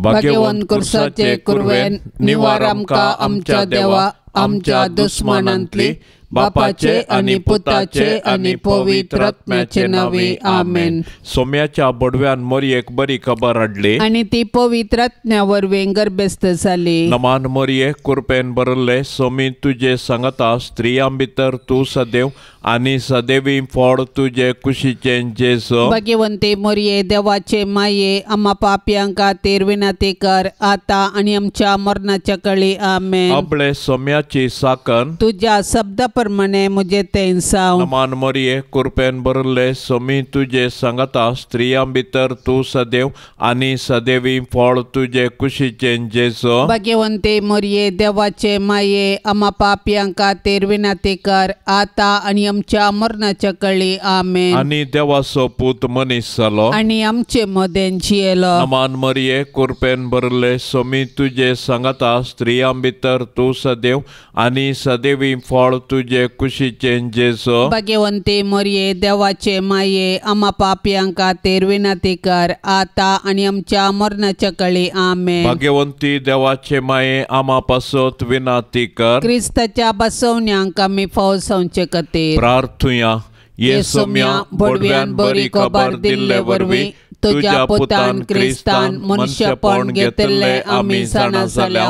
भाग्यवंत कुर्साचे कुरवेन निवार आमकां आमच्या देवा आमच्या दुस्मानांतली बापाचे आनी पुताचे आनी पवित्र आत्म्याचे नांवे आमेन. सोम्याच्या बडव्यान मोरयेक बरी खबर हाडली आनी ती पवित्र आत्म्या वरवीं गर्भस्थ जाली. नमान मोरये कुरपेन भरिल्ले सोमी तुजे सांगता स्त्रियां भितर तूं सदैव आनी सदैवी फळ तुजे कुशीचें जेजू. भाग्यवंते मोरये देवाचे माये आम्हा पापयां खातीर विनंती कर आतां आनी आमच्या मरणाच्या कळी आमेन. आपले सोम्याची साकन तुज्या शब्दा प्रमाणे म्हजें तें जावं. नमान मोरये कुरपेन भरिल्ले सोमी तुजे सांगता स्त्रियां भितर तूं सदैव आनी सदैवी फळ तुजे कुशीचें जेजू. भाग्यवंते मोरये देवाचे माये आम्हा पापयां खातीर विनंती कर आतां आनी आमच्या मरणाच्या कळी आमेन. आनी देवाचो पूत मनीस जालो आनी आमचे मदें जियेलो. नमान मोरये कुरपेन भरिल्ले सोमी तुजे सांगता स्त्रियां भितर तूं सदैव आनी सदैवी फळ तुजे कुशीचें जेजू. भाग्यवंते मोरये देवाचे माये आम्हा पापयां खातीर विनंती कर आतां आनी आमच्या मरणाच्या कळी आमेन. भाग्यवंती देवाचे माये आम्हा पासत विनंती कर. क्रिस्ताच्या बसवण्यांक आमी फाव जावचे खातीर प्रार्थुया. ये सोम्या बडव्यान बरी खबर दिल्ले वरवीं तुज्या पुतान क्रिस्तान मनशेपण घेतिल्लें आमी जाणा जाल्या.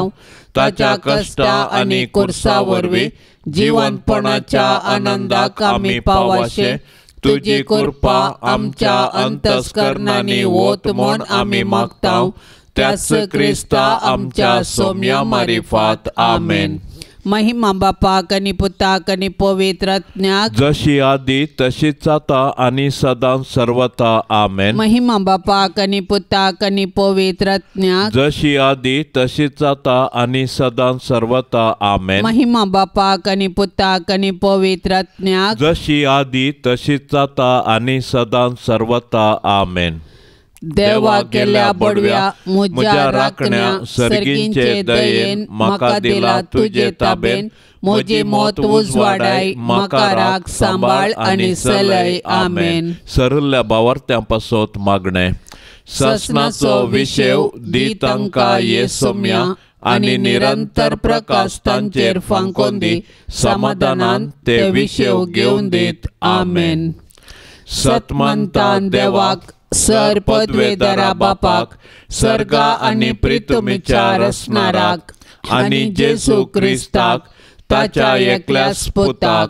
ताच्या कश्टा आनी कुर्सा वरवीं जिवंतपणाच्या आनंदाक आमी पावाशे तुजी कृपा आमच्या अंतस्करणांनी वत म्हूण आमी मागता. त्याच क्रिस्ता आमच्या सोम्या मारिफात आमेन. महिमा बापाक आनी पुताक आनी पवित्र आत्म्याक जशी आदी तशीच आतां आनी सदां सर्वता आमेन. महिमा बापाक आनी पुताक आनी पवित्र आत्म्याक जशी आदी तशीच आतां आनी सदां सर्वता आमेन. महिमा बापाक आनी पुताक आनी पवित्र आत्म्याक जशी आदी तशीच आतां आनी सदां सर्वता आमेन. देवा केल्या बडव्या म्हज्या राखण्या सर्गींचे दयेन म्हाका दिला तुजे ताबेन म्हजी मत उजवाडाय म्हाका राख सांबाळ आनी चलय आमेन. सरल्या बावार्थ्यां पासत मागणें. ससनाचो विशेव दी तांकां ये सोम्या आनी निरंतर प्रकाश तांचेर फांकोन दी समाधानान ते विशेव घेवन दीत आमेन. सतमंतान देवाक सर पदवेदारा बापाक सर्गा आनी प्रितुमीच्या रसणाराक आनी जेजू क्रिस्ताक ताच्या एकल्याच पुताक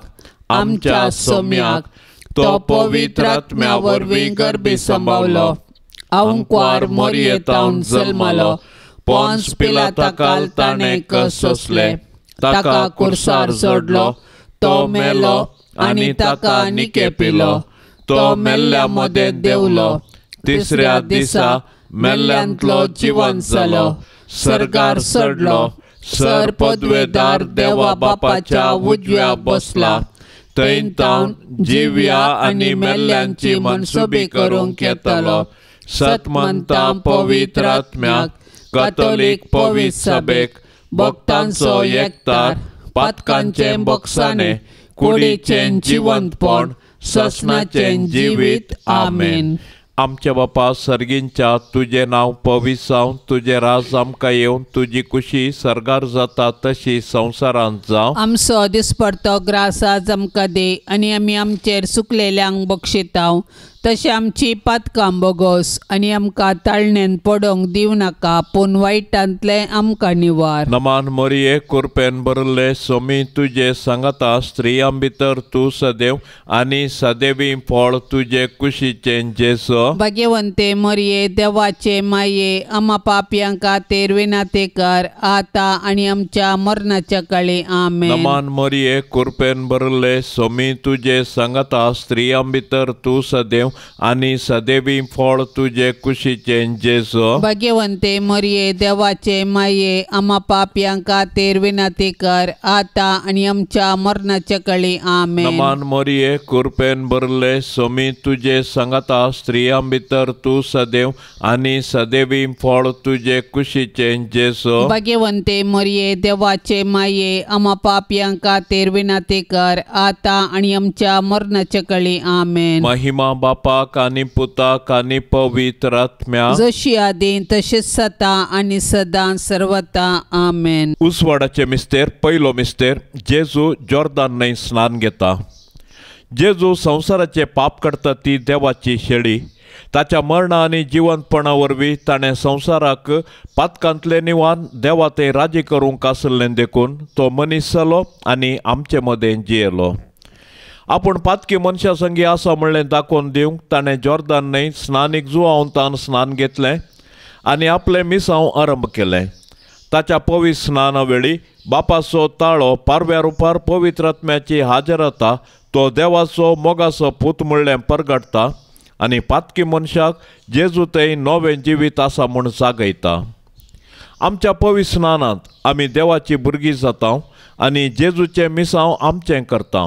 आमच्या सोम्याक तो पवित्र आत्म्या वरवीं गर्भी संभावलो अंकवार मोरयेतावन जल्मलो पोन्स पिलाता ताणें कश्ट सोंसले ताका कुर्सार चडलो तो मेलो आनी ताका निके पिलो तो मेल्ल्या मदें देंवलो तिसऱ्या दिसा मेल्ल्यांतलो जिवंत जालो सर्गार चडलो सर पदवेदार देवा बापाच्या उजव्या बसला थंय तावन जिव्या आनी मेल्ल्यांची मनसुबी करूंक येतलो. सतमंता पवित्र आत्म्याक कथोलीक पवित्र सभेक भक्तांचो एकतार पातकांचें बक्षाणें कुडीचें जिवंतपण ससनाचें जिवीत आमेन. आमच्या बापा सर्गींच्या तुजें नांव पवित्र जावं तुजें राज आमकां येवन तुजी कुशी सर्गार जाता तशी संवसारांत जावं. आमचो दिसपडतो ग्रास आज आमकां दी आनी आमी आमचेर सुकलेल्यांक बक्षितांव तशें आमची पातकां बोगोस आनी आमकां ताळणेन पडोवंक दिवं नाका पूण वायटांतलें आमकां निवार. नमान मोरये कुरपेन भरिल्ले सोमी तुजे सांगाता स्त्रियां भितर तूं सदैव आनी सदैवी फळ तुजे कुशीचें जेजू. भाग्यवंते मोरये देवाचे माये आम्हा पापयां खातीर विनंती कर आतां आनी आमच्या मरणाच्या काळी आमेन. नमान मोरये कुरपेन भरिल्ले सोमी तुजे सांगाता स्त्रियां भितर तूं सदैव आनी सदैवी फळ तुजे कुशीचें जेजू. भाग्यवंते मोरये देवाचे माये आम्हा पापयां खातीर विनंती कर आतां आनी आमच्या मरणाच्या काळी आमेन. नमान मोरये कुरपेन भरिल्ले सोमी तुजे सांगाता स्त्रियां भितर तूं सदैव आनी सदैवी फळ तुजे कुशीचें जेजू. भाग्यवंते मोरये देवाचे माये आम्हा पापयां खातीर विनंती कर आतां आनी आमच्या मरणाच्या काळी आमेन. महिमा बापाक आनी पुताक आनी पवित्र आत्म्याक, जशी आदी तशीच सता आनी सदां सर्वता. आमेन. उजवाडाचे मिस्तेर. पयलो मिस्तेर, जेजू जॉर्दान न्हंय स्नान घेता. जेजू संवसाराचे पाप करता ती देवाची शेळी. ताच्या मरणा आनी जिवंतपणा वरवीं ताणें संवसाराक पातकांतलें निवान देवा तें राजी करूंक आसलें देखून तो मनीस जालो आनी आमचे मदें जियेलो. आपूण पातकी मनशां संगी आसा म्हणलें दाखोवन दिवंक ताणें जॉर्दान न्हंय स्नानीक जुवांवतान स्नान घेतलें आनी आपलें मिसांव आरंभ केलें. ताच्या पवित्र स्नाना वेळी बापाचो ताळो पारव्या रुपार पवित्र आत्म्याची हाजरता तो देवाचो मोगाचो पूत म्हणलें परगटता आनी पातकी मनशाक जेजू थंय नवें जिवीत आसा म्हूण जागयता. आमच्या पवित्र स्नानांत आमी देवाची भुरगीं जाता आनी जेजूचें मिसांव आमचें करता.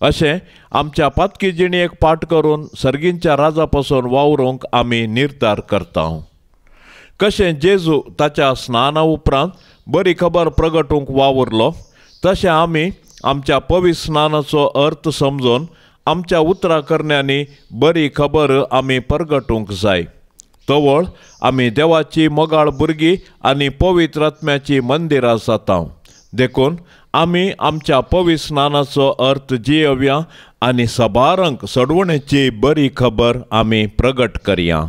अशें आमच्या पातकी जिणेक पाठ करून सर्गींच्या राजा पासून वावरूंक आमी निर्धार करता. कशें जेजू ताच्या स्नाना उपरांत बरी खबर प्रगटूंक वावुरलो तशें आमी आमच्या पवित्र स्नानाचो अर्थ समजून आमच्या उतरां करण्यांनी बरी खबर आमी परगटूंक जाय. तवळ आमी देवाची मोगाळ भुरगीं आनी पवित्र आत्म्याची मंदिरां जाता. देखून आमी आमच्या पवित्र स्नानाचो अर्थ जियोवया आनी सबारांक सडवणेची बरी खबर आमी प्रगट करया.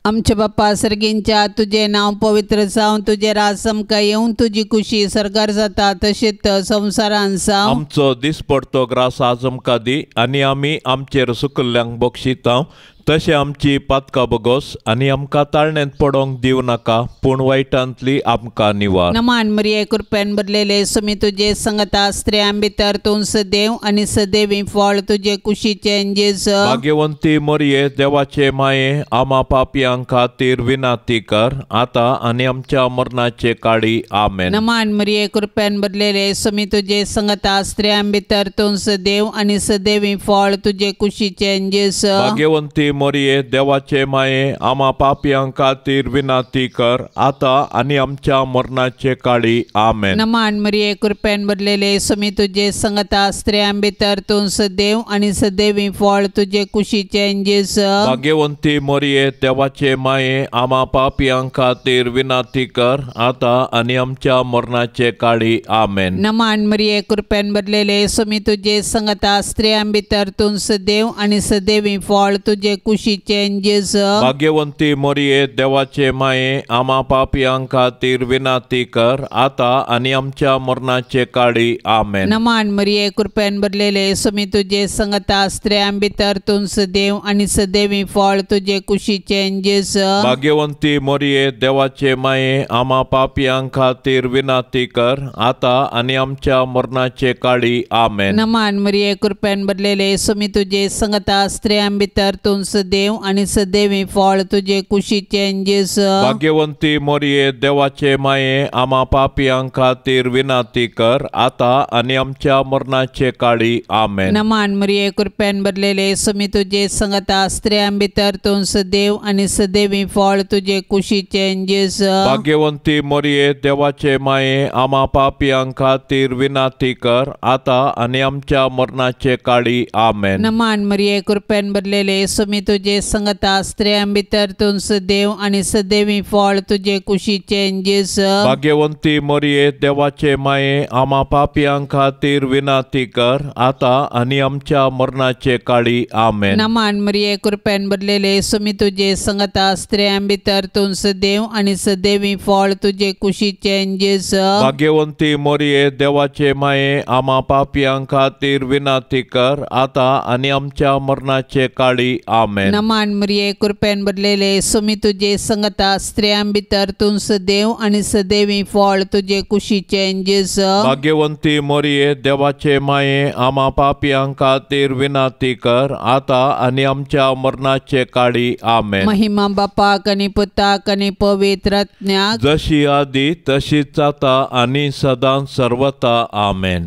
आमच्या बाप्पा सर्गींच्या, तुजें नांव पवित्र जावं, तुजें राज आमकां येवं, तुजी खुशी सर्गार जाता तशेंच संवसारान जावं. आमचो दिसपडतो ग्रास आज आमकां दी आनी आमी आमचेर सुकल्ल्यांक बक्षिता तशें आमची पातकां बगोस आनी आमकां ताळण्यांत पडोंक दिवं नाका, पूण वायटांतली आमकां निवार. नमान मरिये, कृपेन भरलेले, सुमी तुजे संगता, स्त्रियां भितर तूं सदैव आनी सदैवी फळ तुजे कुशीचें जेजू. भाग्यवंती मरिये, देवाचे माये, आमा पापयां खातीर विनाती कर आतां आनी आमच्या मरणाचे काळी. आमेन. नमान मरिये, कृपेन भरलेले, सुमी तुजे संगता, स्त्रियां भितर तूं सदैव आनी सदैवी फळ तुजे कुशीचें जेजू. भाग्यवंती मरिये, देवाचे माये, आमा पापयां खातीर विनाती कर आतां आनी आमच्या मरणाचे काळी. आमेन. नमान मरिये, कृपेन भरलेले, सुमी तुजे संगता, स्त्रियां भितर तूं सदैव आनी सदैवी फळ तुजे कुशीचें जेजू. भाग्यवंती मरिये, देवाचे माये, आमा पापयां खातीर विनाती कर आतां आनी आमच्या मरणाचे काळी. आमेन. नमान मरिये, कृपेन भरलेले, सुमी तुजे संगता, स्त्रियां भितर तूं सदैव आनी सदैवी फळ तुजे कुशीचें जेजू. भाग्यवंती मरिये, देवाचे माये, आमा पापयां खातीर विनाती कर आतां आनी आमच्या मरणाचे काळी. आमेन. नमान मरिये, कृपेन भरलेले, सुमी तुजे संगता, स्त्रियां भितर तूं सदैव आनी सदैवी फळ तुजे कुशीचें जेजू. भाग्यवंती मरिये, देवाचे माये, आमा पापयां खातीर विनाती कर आतां आनी आमच्या मरणाचे काळी. आमेन. नमान मरिये, कृपेन भरलेले, सुमी तुजे संगता, स्त्रियां भितर तूं सदैव आनी सदैवी फळ तुजे कुशीचें जेजू. भाग्यवंती मरिये, देवाचे माये, आमा पापयां खातीर विनाती कर आतां आनी आमच्या मरणाचे काळी. आमेन. नमान मरिये, कृपेन भरलेले, सुमी तुजे संगता, स्त्रियां भितर तूं सदैव आनी सदैवी फळ तुजे कुशीचें जेजू. भाग्यवंती मरिये, देवाचे माये, आमा पापयां खातीर विनाती कर आतां आनी आमच्या मरणाचे काळी. आमेन. नमान मरिये, कृपेन भरलेले, सुमी तुजे संगता, स्त्रियां भितर तूं सदैव आनी सदैवी फळ तुजे कुशीचें जेजू. भाग्यवंती मरिये, देवाचे माये, आमा पापयां खातीर विनाती कर आतां आनी आमच्या मरणाचे काळी. आमेन. नमान मरिये, कृपेन भरलेले, सुमी तुजे संगता, स्त्रियां भितर तूं सदैव आनी सदैवी फळ तुजे कुशीचें जेजू. भाग्यवंती मरिये, देवाचे माये, आमा पापयां खातीर विनाती कर आतां आनी आमच्या मरणाचे काळी. आमेन. नमान मरिये, कृपेन भरलेले, सुमी तुजे संगता, स्त्रियां भितर तूं सदैव आनी सदैवी फळ तुजे कुशीचें जेजू. भाग्यवंती मरिये, देवाचे माये, आमा पापयां खातीर विनाती कर आतां आनी आमच्या मरणाचे काळी. आमेन. महिमा बापाक आनी पुताक आनी पवित्र आत्म्याक, जशी आदी तशीच जाता आनी सदां सर्वता. आमेन.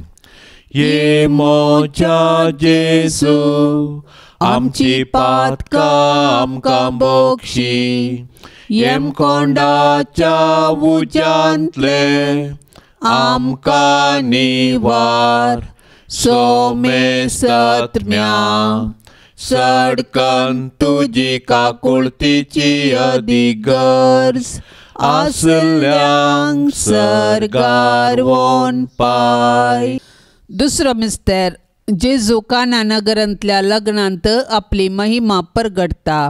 ये मोजा जेजू, आमची पातकां आमकां बक्षी, येमकोंडाच्या उज्यांतले आमकां निवार, सोमेसत्म्या सडकन तुजी काकुळतीची अदीक गरज आसल्यांक सर्गार वोन पाय. दुसरो मिस्तेर जेजू काना नगरांतल्या लग्नांत आपली महिमा परगटता.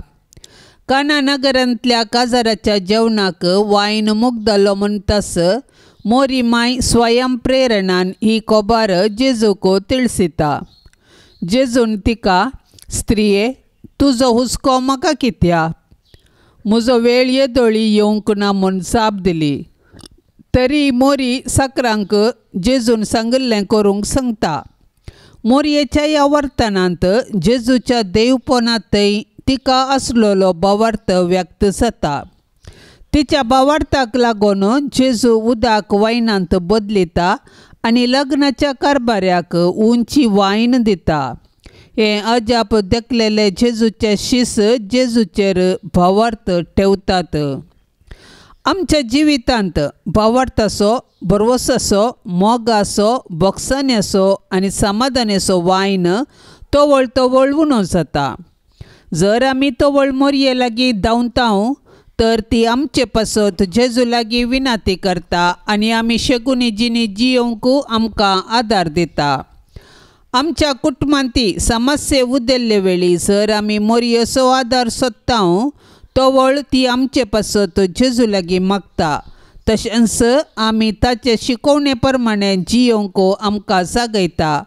काना नगरांतल्या काजाराच्या जेवणाक वायन मुगदलो म्हणटास मोरी माय स्वयं प्रेरणान ही कोबार जेजूक तिळसिता. जेजून तिका स्त्रिये तुजो हुस्को म्हाका कित्या, म्हजो वेळ येदोळी येवंक ना म्हूण जाप दिली. तरी मोरी साकरांक जेजून सांगिल्लें करूंक सांगता. मोरयेच्या ह्या वर्तनांत जेजूच्या देवपणांतय तिका आसलेलो भावार्थ व्यक्त जाता. तिच्या भावार्थाक लागून जेजू उदक वायनांत बदलिता आनी लग्नाच्या कारभाऱ्याक उंची वायन दिता. हें अजाप देखलेले जेजूचे शीस जेजूचेर भावार्थ ठेवतात. आमच्या जिवितांत भावार्थाचो, भरवसाचो, मोगाचो, बोगसाण्याचो आनी समाधानाचो वायन तवळ तवळ उणो जाता. जर आमी तवळ मोरये लागीं धांवता तर ती आमचे पासत जेजू लागीं विनाती करता आनी आमी शेगुनी जिणी जियोवंक आमकां आदार दिता. आमच्या कुटुंबांती समस्ये उदेल्ले वेळी जर आमी मोरयेचो आदार सोदता तवळ ती आमचे पासत जेजू लागीं मागता. तशेंच आमी ताचे शिकोवणे प्रमाणे जियोवंक आमकां जागयता.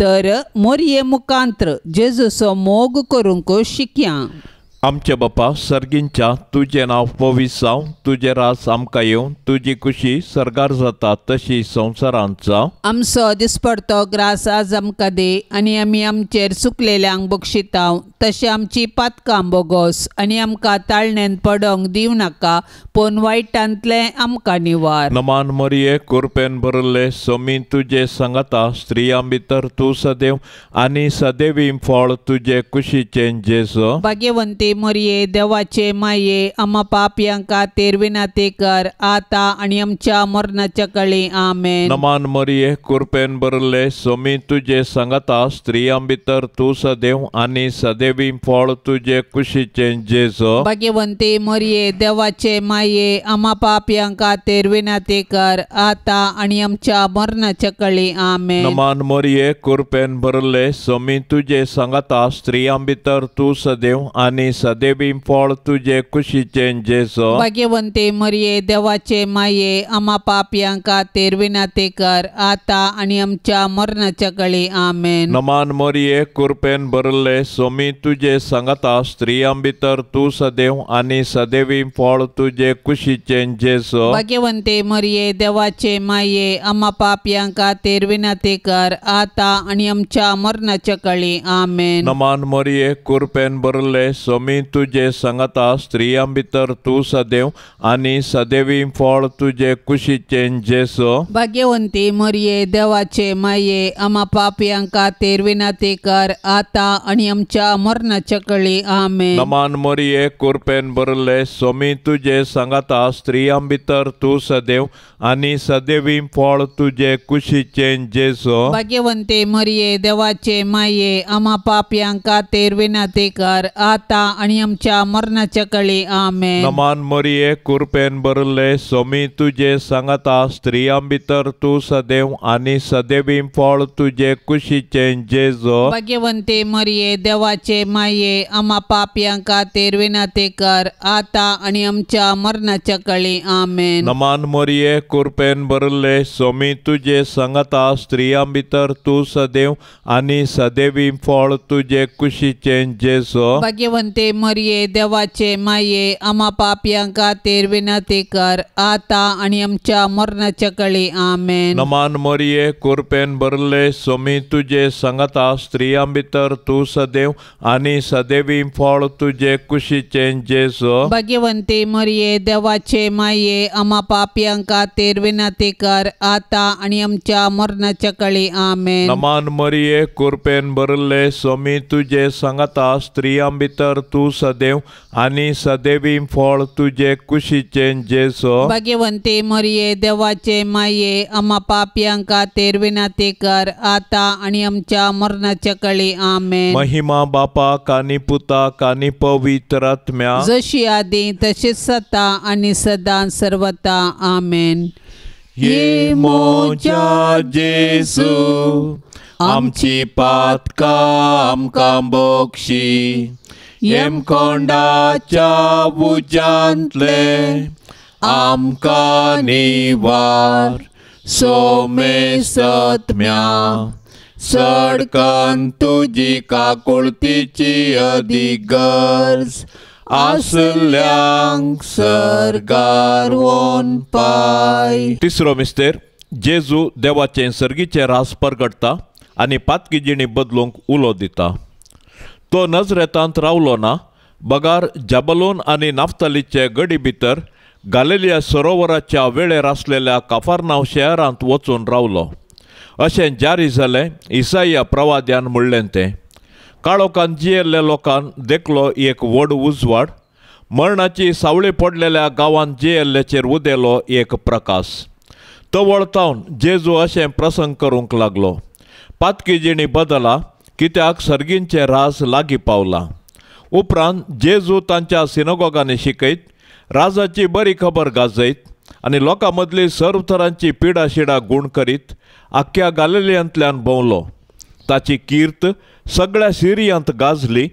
तर मोरये मुखांत्र जेजूचो मोग करूंक शिकया. आमचे बापा सर्गींच्या तुजें नांव पवित्र जावं, तुजें राज आमकां येवं, तुजी खुशी सर्गार जाता तशी संवसारांत जावं. आमचो दिसपडतो ग्रास आज आमकां दी आनी आमी आमचेर चुकलेल्यांक बक्षिता तशें आमची पातकां बोगोस आनी आमकां ताळण्यान पडोंक दिवं नाका पूण वायटांतलें आमकां निवार. नमान मरिये कुरपेन भरिल्ले सोमी तुजे सांगाता, स्त्रियां भितर तूं सदैव आनी सदैवी फळ तुजे कुशीचें जेजू. भाग्यवंती मोरये देवाचे माये आमा पापयां खातीर विनंती कर आता आनी आमच्या मरणाच्या कळी. आमेन. नमान मरिये कुरपेन भरिल्ले सोमी तुजे सांगाता, स्त्रियां भितर तूं सदैव आनी सदैवी फळ तुजे कुशीचें जेजू. भाग्यवंती मोरये देवाचे माये आमा पापयां खातीर विनंती कर आता आनी आमच्या मरणाच्या कळी. आमेन. नमान मरिये कुरपेन भरिल्ले सोमी तुजे सांगाता, स्त्रियां भितर तूं सदैव आनी सदैवी फळ तुजे कुशीचें जेजू. भाग्यवंती मरिये देवाचे माये आमा पापयां खातीर विनंती कर आता आनी आमच्या मरणाच्या कळी. आमेन. नमान मरिये कुरपेन भरिल्ले सोमी तुजे सांगाता, स्त्रियां भितर तूं सदैव आनी सदैवी फळ तुजे कुशीचें जेजू. भाग्यवंती मरिये देवाचे माये आमा पापयां खातीर विनंती कर आता आनी आमच्या मरणाच्या कळी. आमेन. नमान मरिये कुरपेन भरिल्ले सोमी तुजे सांगाता, स्त्रियां भितर तूं सदैव आनी सदैवी फळ तुजे कुशीचें जेजू. भाग्यवंती मरिये देवाचे माये आमा पापयां खातीर विनंती कर आता आनी आमच्या मरणाच्या कळी. आमेन. नमान मरिये कुरपेन भरिल्ले सोमी तुजे सांगाता, स्त्रियां भितर तूं सदैव आनी सदैवी फळ तुजे कुशीचें जेजू. भाग्यवंती मरिये देवाचे माये आमा पापयां खातीर विनंती कर आता आनी आमच्या मरणाच्या कळी. आमेन. नमान मरिये कुरपेन भरिल्ले सोमी तुजे सांगाता, स्त्रियां भितर तूं सदैव आनी सदैवी फळ तुजे कुशीचें जेजू. भाग्यवंती मरिये देवाचे माये आमा पापयां खातीर विनंती कर आता आनी आमच्या मरणाच्या कळी. आमेन. नमान मरिये कुरपेन भरिल्ले सोमी तुजे सांगाता, स्त्रियां भितर तूं सदैव आनी सदैवी फळ तुजे कुशीचें जेजू. भाग्यवंती मरिये देवाचे माये आमा पापयां खातीर विनंती कर आता आनी आमच्या मरणाच्या कळी. आमेन. नमान मरिये कुरपेन भरिल्ले सोमी तुजे सांगाता, स्त्रियां भितर तूं सदैव आनी सदैवी फळ तुजे कुशीचें जेजू. भाग्यवंती मरिये देवाचे माये आमा पापयां खातीर विनंती कर आता आनी आमच्या मरणाच्या कळी. आमेन. नमान मरिये कुरपेन भरिल्ले सोमी तुजे सांगाता, स्त्रियां भितर तूं तूं सदैव आनी सदैवी फळ तुजे कुशीचें जेजू। भाग्यवंती मरिये देवाचे माये आमा पापयां खातीर विनंती कर आतां आनी आमच्या मरणाच्या कळी। आमेन। महिमा बापाक आनी पुताक आनी पवित्र आत्म्याक, जशी आदी तशीच सता आनी सदां सर्वता। आमेन। ये मोजा जेजू आमची पातकां आमकां बक्षी, येमकोंडाच्या उज्यांतले आमकां निवार, सोमेसत्म्या सडकन तुजी काकुळतीची अदीक गरज आसल्यांक सर्गार वोन पाय। तिसरो मिस्तेर, जेजू देवाचें सर्गीचें रास परगडटा आनी पातकी जिणी बदलूंक उलो दिता। तो नजरेतांत रावलो ना, बगार जबलोन आनी नाफ्तालीचे गडी भितर गालेलिया सरोवराच्या वेळेर आसलेल्या काफारनाव शहरांत वचून रावलो। अशें जारी जालें इसाया प्रवाद्यान म्हणलें तें। काळोखान जियेल्ल्या लोकान देखलो एक व्हड उजवाड, मरणाची सावळी पडलेल्या गांवांत जियेल्ल्याचेर उदेलो एक प्रकाश। तवळतावन जेजू अशें प्रसंग करूंक लागलो, पातकी जिणी बदला कित्याक सर्गींचें राज लागीं पावलां। उपरांत जेजू तांच्या सिनगोगांनी शिकयत, राजाची बरी खबर गाजयत आनी लोकां मदली सर्व तरांची पिडा शिडा गूण करीत आख्ख्या गालिलियांतल्यान भोंवलो। ताची कीर्त सगळ्या सिरियांत गाजली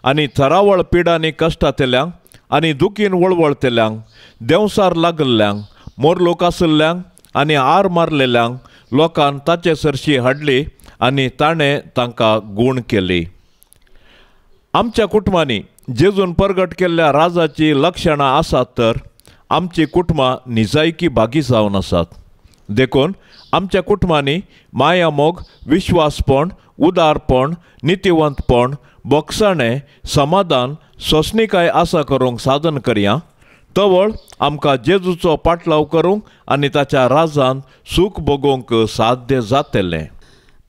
आनी थरावळ पिडांनी कश्टांतल्यांक आनी दुखीन वळवळतल्यांक, देंवसार लागल्ल्यांक, मोरलोक आशिल्ल्यांक आनी आर मारलेल्यांक लोकान ताचे सरशी हाडली आनी ताणें तांकां गूण केली। आमच्या कुटुंबांनी जेजून परगट केल्ल्या राजाची लक्षणां आसात तर आमची कुटुंबां निजायकी भागी जावन आसात। देखून आमच्या कुटुंबांनी माया मोग, विश्वासपण, उदारपण, नितिवंतपण, बोगसाणें, समाधान, सोंसणीकाय आसा करूंक साधन करया। तवळ आमकां जेजूचो पाटलाव करूंक आनी ताच्या राजान सूख भोगोवंक साध्य जातलें।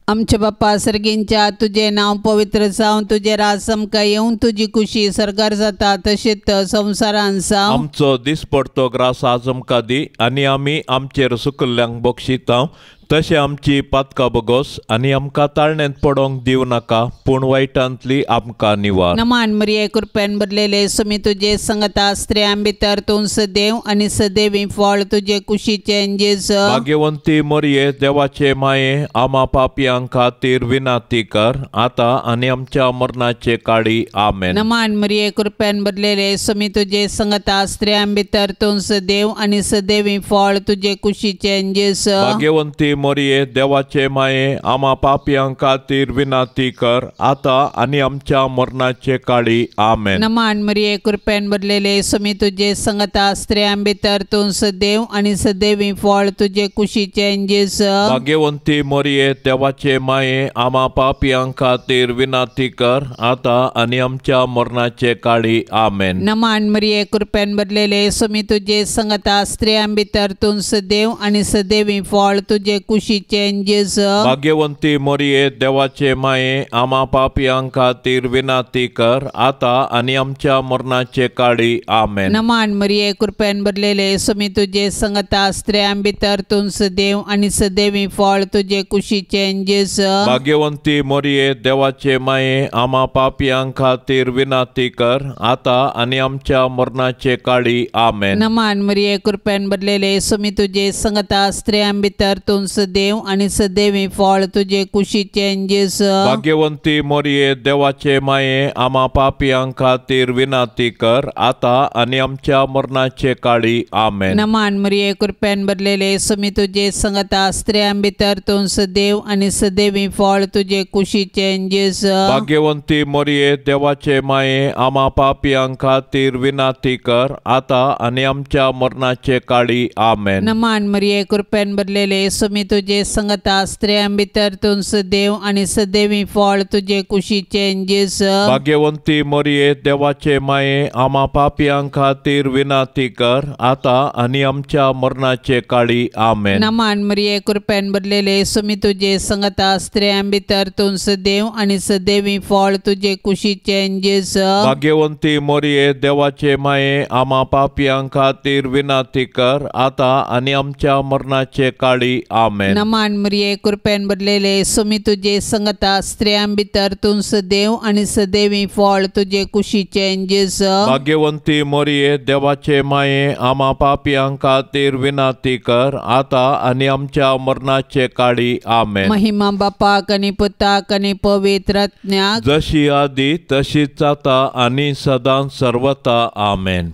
आमच्या बाप्पा सर्गींच्या तुजें नांव पवित्र जावं, तुजें राज आमकां येवन, तुजी खुशी सर्गार जाता तशीच संवसारान जावं। आमचो दिसपडतो ग्रास आज आमकां दी आनी आमी आमचेर सुकल्ल्यांक बक्षितांव तशें आमची पातकां बगोस आनी आमकां ताळण्यांत पडोंक दिवं नाका, पूण वायटांतली आमकां निवार। नमान मरिये कृपेन भरलेले सुमी तुजे संगता, स्त्रियां भितर तूं सदैव आनी सदैवी फळ तुजे कुशीचें जेजू। भाग्यवंती मरिये देवाचे माये आमा पापयां खातीर विनंती कर आतां आनी आमच्या मरणाचे काळी। आमेन। नमान मरिये कृपेन भरलेले सुमी तुजे संगता, स्त्रियां भितर तूं सदैव आनी सदैवी फळ तुजे कुशीचें जेजू। भाग्यवंती मरिये देवाचे माये आमा पापयां खातीर विनंती कर आतां आनी आमच्या मरणाचे काळी। आमेन। नमान मरिये कृपेन भरलेले सुमी तुजे संगता, स्त्रियां भितर तूं सदैव आनी सदैवी फळ तुजे कुशीचें जेजू। भाग्यवंती मरिये देवाचे माये आमा पापयां खातीर विनंती कर आतां आनी आमच्या मरणाचे काळी। आमेन। नमान मरिये कृपेन भरलेले सुमी तुजे संगता, स्त्रियां भितर तूं सदैव आनी सदैवी फळ तुजे कुशीचें जेजू। भाग्यवंती मरिये देवाचे माये आमा पापयां खातीर विनंती कर आतां आनी आमच्या मरणाचे काळी। आमेन। नमान मरिये कृपेन भरलेले सुमी तुजे संगता, स्त्रियां भितर तूं सदैव आनी सदैवी फळ तुजे कुशीचें जेजू। भाग्यवंती मरिये देवाचे माये आमा पापयां खातीर विनंती कर आतां आनी आमच्या मरणाचे काळी। आमेन। नमान मरिये कृपेन भरलेले सुमी तुजे संगता, स्त्रियां भितर तूं सदैव आनी सदैवी फळ तुजे कुशीचें जेजू। भाग्यवंती मरिये देवाचे माये आमा पापयां खातीर विनंती कर आतां आनी आमच्या मरणाचे काळी। आमेन। नमान मरिये कृपेन भरलेले सुमी तुजे संगता, स्त्रियां भितर तूं सदैव आनी सदैवी फळ तुजे कुशीचें जेजू। भाग्यवंती मरिये देवाचे माये आमा पापयां खातीर विनंती कर आतां आनी आमच्या मरणाचे काळी। आमेन। नमान मरिये कृपेन भरलेले सुमी तुजे संगता, स्त्रियां भितर तूं सदैव आनी सदैवी फळ तुजे कुशीचें जेजू। भाग्यवंती मरिये देवाचे माये, आमा पापयां खातीर विनंती कर आता आनी आमच्या मरणाचे काळी। आमेन। नमान मरिये, कृपेन भरलेले, सुमी तुजे संगता, स्त्रियां भितर तूं सदैव आनी सदैवी फळ तुजे कुशीचें जेजू। भाग्यवंती मरिये देवाचे माये, आमा पापयां खातीर विनंती कर आता आनी आमच्या मरणाचे काळी। आमेन। नमान मरिये, कृपेन भरलेले, सुमी तुजे संगता, स्त्रियां भितर तूं सदैव आनी सदैवी फळ तुजे कुशीचें जेजू। भाग्यवंती मरिये देवाचे माये, आमा पापयां खातीर विनंती कर आता आनी आमच्या मरणाचे काळी। आमेन। महिमा बापाक आनी पुताक आनी पवित्र आत्म्याक, जशी आदी तशीच आता आनी सदां सर्वता। आमेन।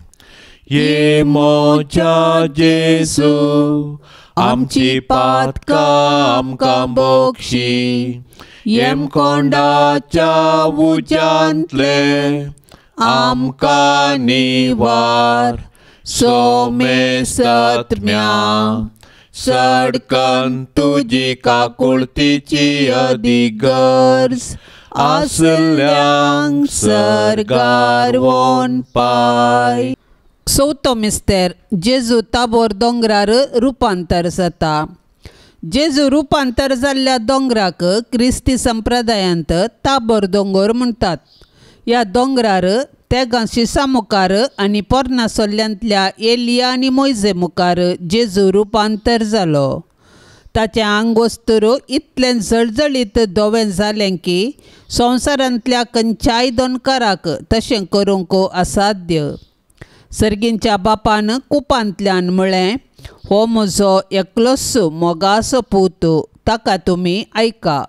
ये मोजा जेजू, आमची पातकां आमकां बक्षी, येमकोंडाच्या उज्यांतले आमकां निवार, सोमेसत्म्या सडकन तुजी काकुळतीची अधिगर्ज आसल्यांक सर्गार वोन पाय। चवथो मिस्तेर, जेजू ताबोर दोंगरार रुपांतर जाता। जेजू रुपांतर जाल्ल्या दोंगराक क्रिस्ती संप्रदायांत ताबोर दोंगर म्हणटात। ह्या दोंगरार तेगां शिसा मुखार आनी पोरणा सोल्ल्यांतल्या एलिया आनी मोयजे मुखार जेजू रुपांतर जालो। ताचें आंगवस्तूर इतलें जळजळीत धवें जालें की संवसारांतल्या खंयच्याय दोनकाराक तशें करूंक असाध्य। सर्गींच्या बापान कुपांतल्यान म्हळें, हो म्हजो एकलोच मोगाचो पूत, ताका तुमी आयका।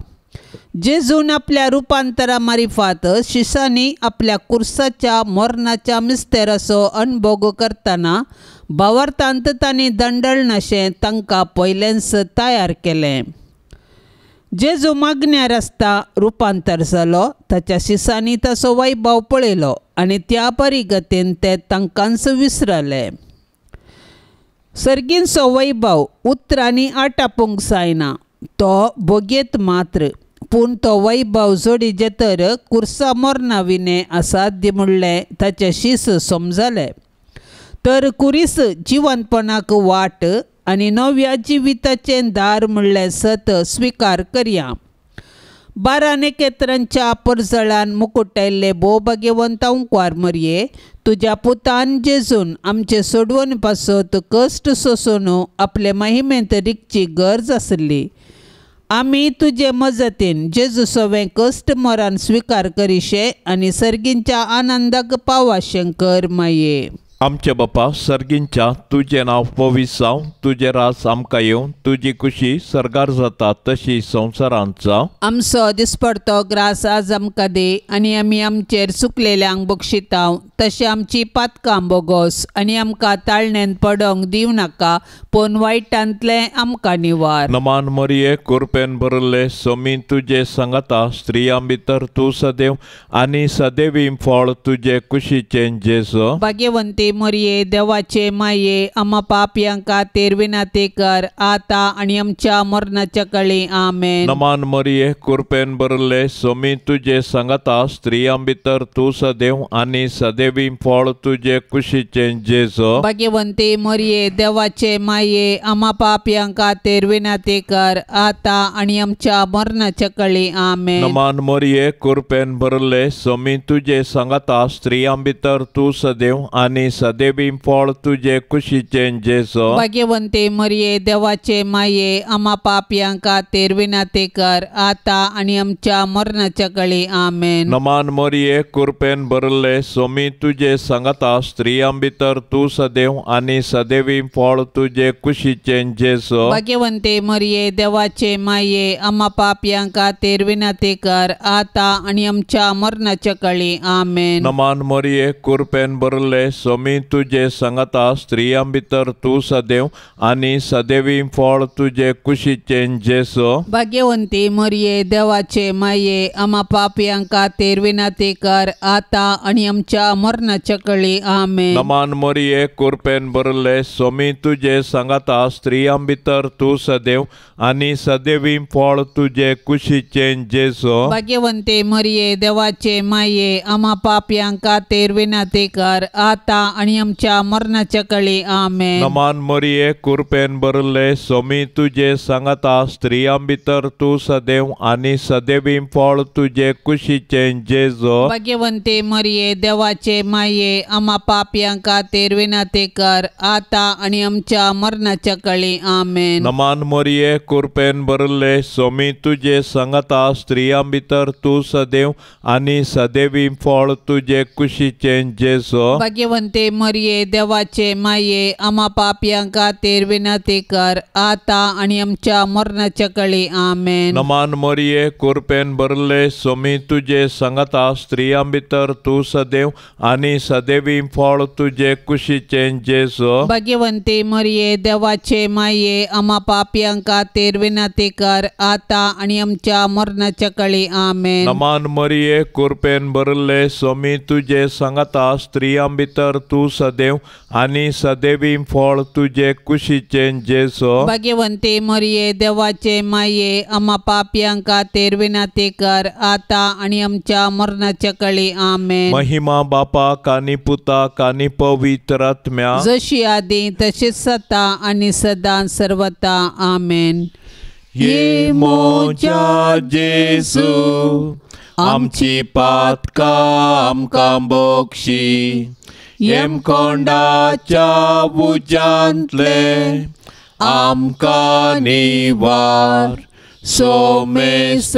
जेजून आपल्या रुपांतरा मारिफात शिसांनी आपल्या कुर्साच्या मरणाच्या मिस्तेराचो अणभोग करतना भावार्थांत तांणी दंडळनाशें तांकां पयलेंच तयार केलें। जेजू मागण्यार आसता रुपांतर जालो, ताच्या शिसांनी ताचो वैभव पळयलो आनी त्या परिगतीन ते तांकांच विसरले। सर्गींचो वैभव उतरांनी आटापूंक जायना, तो भोगयेत मात्र, पूण तो वैभव जोडीजे तर कुर्सा मरणा विणे असाध्य म्हणलें ताचें शीस समजलें। तर कुरीस जिवनपणाक वाट आनी नव्या जिविताचें दार म्हणलें सत स्विकार करया। 12 नेकेत्रांच्या परजळान मुकुटायल्ले भोव भाग्यवंत अंकवार मरये, तुज्या पुतान जेजून आमचे सोडवण पासत कश्ट सोसून आपले महिमेंत रिगची गरज आसली। आमी तुजे मजतीन जेजू सवें कश्ट मरण स्विकार करिशे आनी सर्गींच्या आनंदाक पावाशें कर माये। आमचे बापा सर्गींच्या, तुजें नांव पवित्र जावं, तुजें राज आमकां येवं, तुजी खुशी सर्गार जाता तशी संवसारांत जावं। आमचो दिसपडतो ग्रास आज आमकां दी आनी आमी आमचेर चुकलेल्यांक बक्षितांव तशें आमची पातकां बोगोस आनी आमकां ताळणेन पडोंक दिवं नाका, पूण वायटांतलें आमकां निवार। नमान मरिये, कुरपेन भरिल्ले, समी तुजे सांगाता, स्त्रियां भितर तूं सदैव आनी सदैवी फळ तुजे कुशीचें जेजू। भाग्यवंती मरिये, देवाचे माये, आमा पापयां खातीर विनंती कर आता आनी आमच्या मरणाच्या काळी। आमेन। नमान मरिये, कुरपेन भरिल्ले, समी तुजे सांगाता, स्त्रियां भितर तूं सदैव आनी सदैवी फळ तुजे कुशीचें जेजू। भाग्यवंती मरिये, देवाचे माये, आमा पापयां खातीर विनंती कर आता आनी आमच्या मरणाच्या काळी। आमेन। नमान मरिये, कुरपेन भरिल्ले, समी तुजे सांगाता, स्त्रियां भितर तूं सदैव आनी सदैवी फळ तुजे कुशीचें जेजू। भाग्यवंती मरिये, देवाचे माये, आमा पापयां खातीर विनंती कर आता आनी आमच्या मरणाच्या काळी। आमेन। नमान मरिये, कुरपेन भरिल्ले, समी तुजे सांगाता, स्त्रियां भितर तूं सदैव आनी सदैवी फळ तुजे कुशीचें जेजू। भाग्यवंती मरिये, देवाचे माये, आमा पापयां खातीर विनंती कर आता आनी आमच्या मरणाच्या काळी। आमेन। नमान मरिये, कुरपेन भरिल्ले, समी सोमी तुजे सांगाता, स्त्रियां भितर तूं सदैव आनी सदैवी फळ तुजे कुशीचें जेजू। भाग्यवंती मरिये देवाचे माये, आमा पापयां खातीर विनंती कर आतां आनी आमच्या मरणाच्या कळी। आमेन। नमान मरिये, कृपेन भरले, सोमी तुजे सांगाता, स्त्रियां भितर तूं सदैव आनी सदैवी फळ तुजे कुशीचें जेजू। भाग्यवंती मरिये देवाचे माये, आमा पापयां खातीर विनंती कर आतां आनी आमच्या मरणाच्या कळी। आमेन। नमान मरिये, कृपेन भरले, सोमी तुजे सांगाता, स्त्रियां भितर तूं सदैव आनी सदैवी फळ तुजे कुशीचें जेजू। भाग्यवंती मरिये देवाचे माये, आमा पापयां खातीर विनंती कर आतां आनी आमच्या मरणाच्या कळी। आमेन। नमान मरिये, कृपेन भरले, सोमी तुजे सांगाता, स्त्रियां भितर तूं सदैव आनी सदैवी फळ तुजे कुशीचें जेजू। भाग्यवंती मरिये देवाचे माये, आमा पापयां खातीर विनंती कर आतां आनी आमच्या मरणाच्या कळी। आमेन। नमान मरिये, कृपेन भरले, सोमी तुजे सांगाता, स्त्रियां भितर तूं सदैव आनी सदैवी फळ तुजे कुशीचें जेजू। भाग्यवंती मरिये देवाचे माये, आमा पापयां खातीर विनंती कर आतां आनी आमच्या मरणाच्या कळी। आमेन। नमान मरिये, कृपेन भरले, सोमी तुजे सांगाता, स्त्रियां भितर तूं सदैव आनी सदैवी फळ तुजे कुशीचें जेजू। भाग्यवंती मरिये देवाचे माये, आमा पापयां खातीर विनंती कर आतां आनी आमच्या मरणाच्या कळी। आमेन। महिमा बापाक आनी पुताक आनी पवित्र आत्म्याक, जशी आदी तशीच सता आनी सदां सर्वता। आमेन। ये मोजा जेजू, आमची पातकां आमकां बक्षी, येमकोंडाच्या उज्यांतले आमकां निवार, सोमेसत्म्या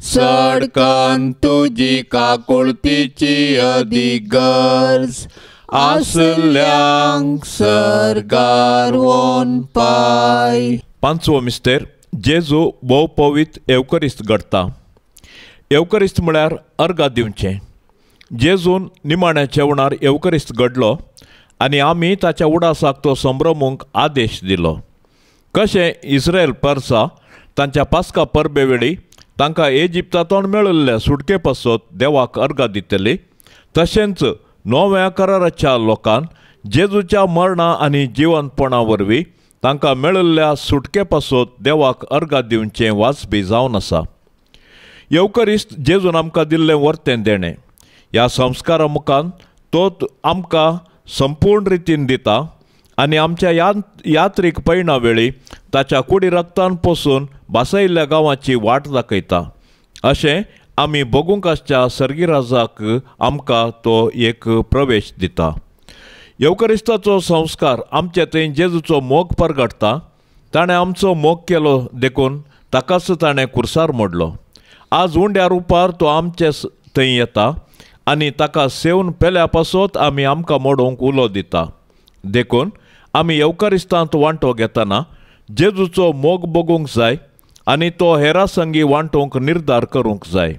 सडकन तुजी काकुळतीची अदीक गरज आसल्यांक सर्गार वोन पाय। पांचवो मिस्तेर, जेजू भोव पवित्र येवकरिस्त घडता। येवकरिस्त म्हळ्यार अर्घा दिवचें। जेजून निमाण्या जेवणार येवकरिस्त घडलो आनी आमी ताच्या उडासाक तो संभ्रमूंक आदेश दिलो। कशें इस्रायल परसा तांच्या पास्का परबे वेळी तांकां इजिप्तांतल्यान मेळिल्ल्या सुटके पासत देवाक अर्घा दितली, तशेंच नव्या कराराच्या लोकान जेजूच्या मरणा आनी जिवनपणा वरवीं तांकां मेळिल्ल्या सुटके पासत देवाक अर्घा दिवचें वाजपी जावन आसा। येवकरिस्त जेजून आमकां दिल्लें वर्तें देणें। ह्या संस्कारा मुखान तो आमकां संपूर्ण रितीन दिता आनी आमच्या यात्रीक पयणा वेळी ताच्या कुडी रक्तान पसून बासयिल्ल्या गांवाची वाट दाखयता। अशें आमी भोगूंक आसच्या सर्गीराजाक आमकां तो एक प्रवेश दिता। येवकरिस्ताचो संस्कार आमचे थंय जेजूचो मोग परगटता। ताणें आमचो मोग केलो देखून ताकाच ताणें कुर्सार मोडलो। आज उंड्या रुपार तो आमचे थंय येता आनी ताका सेवन पेल्या पासत आमी आमकां मोडोवंक उलो दिता। देखून आमी येवकरिस्तांत वांटो घेतना जेजूचो मोग बगूंक जाय आनी तो हेरा संगी वांटोवंक निर्धार करूंक जाय।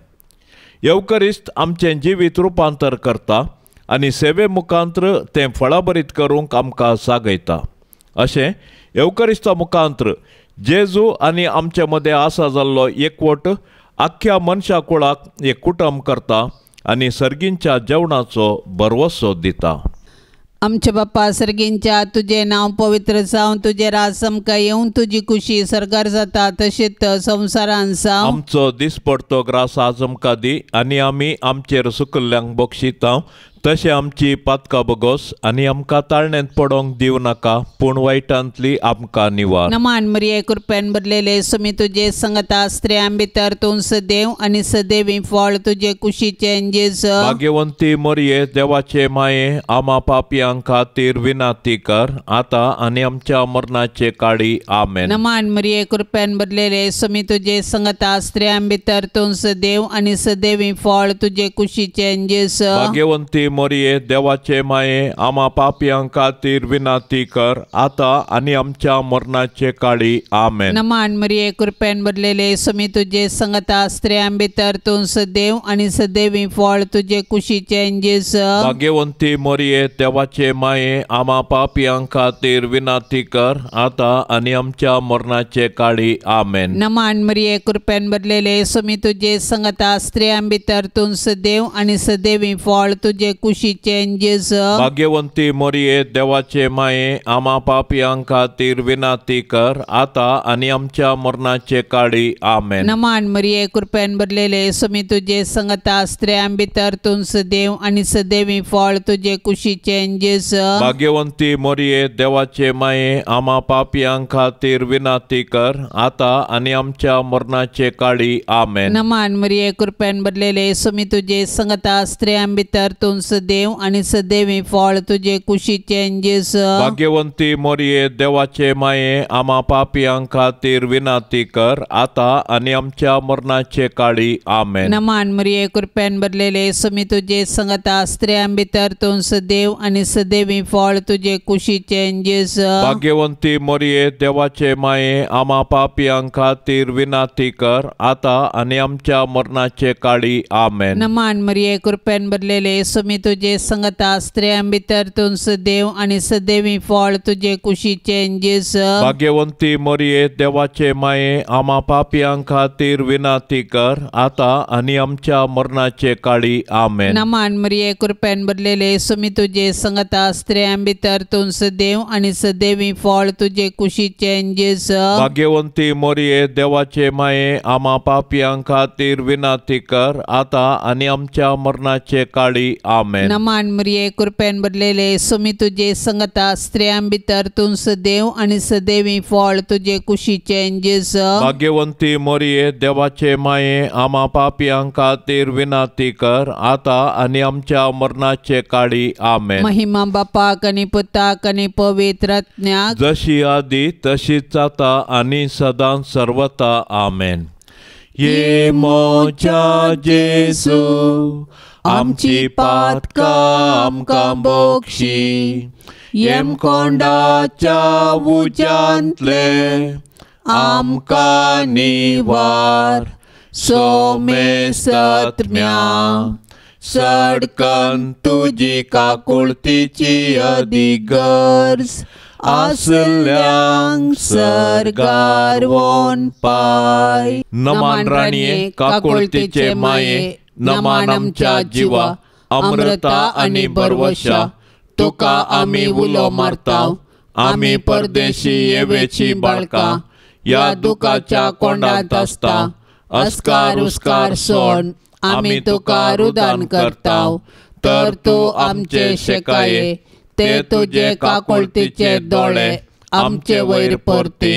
येवकरिस्त आमचें जिवीत रुपांतर करता आनी सेवे मुखांत्र तें फळाभरीत करूंक आमकां जागयता। अशें येवकरिस्ता मुखांत्र जेजू आनी आमचे मदें आसा जाल्लो एकवट आख्ख्या मनशा कुळाक एक कुटुंब करता आनी सर्गींच्या जेवणाचो भरवसो दिता। आमच्या बाप्पा सर्गींच्या, तुजें नांव पवित्र जावं, तुजें राज आमकां येवं, तुजी कुशी सर्गार जाता तशीच संवसारान जावं। आमचो दिसपडतो ग्रास आज आमकां दी आनी आमी आमचेर सुकल्ल्यांक बक्षिता तशें आमची पातकां बगोस आनी आमकां ताळण्यांत पडोंक दिवं नाका, पूण वायटांतली आमकां निवार। नमान मरिये, कृपेन भरलेले, सुमी तुजे संगता, स्त्रियां भितर तूं सदैव आनी सदैवी फळ तुजे कुशीचें जेजू। भाग्यवंती मरिये, देवाचे माये, आमा पापयां खातीर विनंती कर आतां आनी आमच्या मरणाचे काळी। आमेन। नमान मरिये, कृपेन भरलेले, सुमी तुजे संगता, स्त्रियां भितर तूं सदैव आनी सदैवी फळ तुजे कुशीचें जेजू। भाग्यवंती मोरये देवाचे माये आमा पापयां खातीर विनंती कर आतां आनी आमच्या मरणाचे काळी. आमेन. नमान मरिये कृपेन भरलेले स्वामी तुजे संगता स्त्रियां भितर तूं सदैव आनी सदैवी फळ तुजे कुशीचें जेजू. भाग्यवंती मोरये देवाचे माये आमा पापयां खातीर विनंती कर आतां आनी आमच्या मरणाचे काळी. आमेन. नमान मरिये कृपेन भरलेले स्वामी तुजे संगता स्त्रियां भितर तूं सदैव आनी सदैवी फळ तुजे कुशीचें जेजू. भाग्यवंती मोरये देवाचे माये आमा पापयां खातीर विनंती कर आतां आनी आमच्या मरणाचे काळी. आमेन. नमान मरिये कृपेन भरलेले स्वामी तुजे संगता स्त्रियां भितर तूं सदैव आनी सदैवी फळ तुजे कुशीचें जेजू. भाग्यवंती मोरये देवाचे माये आमा पापयां खातीर विनंती कर आतां आनी आमच्या मरणाचे काळी. आमेन. नमान मरिये कृपेन भरलेले स्वामी तुजे संगता स्त्रियां भितर तूं सदैव आनी सदैवी फळ तुजे कुशीचें जेजू. भाग्यवंती मोरये देवाचे माये आमा पापयां खातीर विनंती कर आतां आनी आमच्या मरणाचे काळी. आमेन. नमान मरिये कृपेन भरलेले स्वामी तुजे संगता स्त्रियां भितर तूं सदैव आनी सदैवी फळ तुजे कुशीचें जेजू. भाग्यवंती मोरये देवाचे माये आमा पापयां खातीर विनंती कर आतां आनी आमच्या मरणाचे काळी. आमेन. नमान मरिये कृपेन भरलेले स्वामी तुजे संगता स्त्रियां भितर तूं सदैव आनी सदैवी फळ तुजे कुशीचें जेजू. भाग्यवंती मोरये देवाचे माये आमा पापयां खातीर विनंती कर आतां आनी आमच्या मरणाचे काळी. आमेन. नमान मरिये कृपेन भरलेले स्वामी तुजे संगता स्त्रियां भितर तूं सदैव आनी सदैवी फळ तुजे कुशीचें जेजू. भाग्यवंती मोरये देवाचे माये आमा पापयां खातीर विनंती कर आतां आनी आमच्या मरणाचे काळी. आमेन. नमान मरिये कृपेन भरलेले स्वामी तुजे संगता स्त्रियां भितर तूं सदैव आनी सदैवी फळ तुजे कुशीचें जेजू. भाग्यवंती मोरये देवाचे माये आमा पापयां खातीर विनंती कर आतां आनी आमच्या मरणाचे काळी. आमेन. महिमा बापाक आनी पुताक आनी पवित्र आत्म्याक, जशी आदी तशीच आतां आनी सदां सर्वता. आमेन. ये मोजा जेजू आमची पातकां आमकां बोक्षी, येमकोंडाच्या उज्यांतले आमकां निवार, सोमेसत्म्या सडकन तुजी काकुळतीची अधिगर्ज आसल्यांक सर्गार वोन पाय. नमान राणये काकुळतीचे माये, नमान आमच्या जिवा अमृता आनी भरवशा, तुका आमी उलो मारता, आमी परदेशी येवेची बाळकां ह्या दुखाच्या कोंडांत आसता, अस्कार उस्कार सोड आमी तुका रुदान करता, तर तूं आमचे शेकाये ते तुजे काकुळतीचे दोळे आमचे वयर परती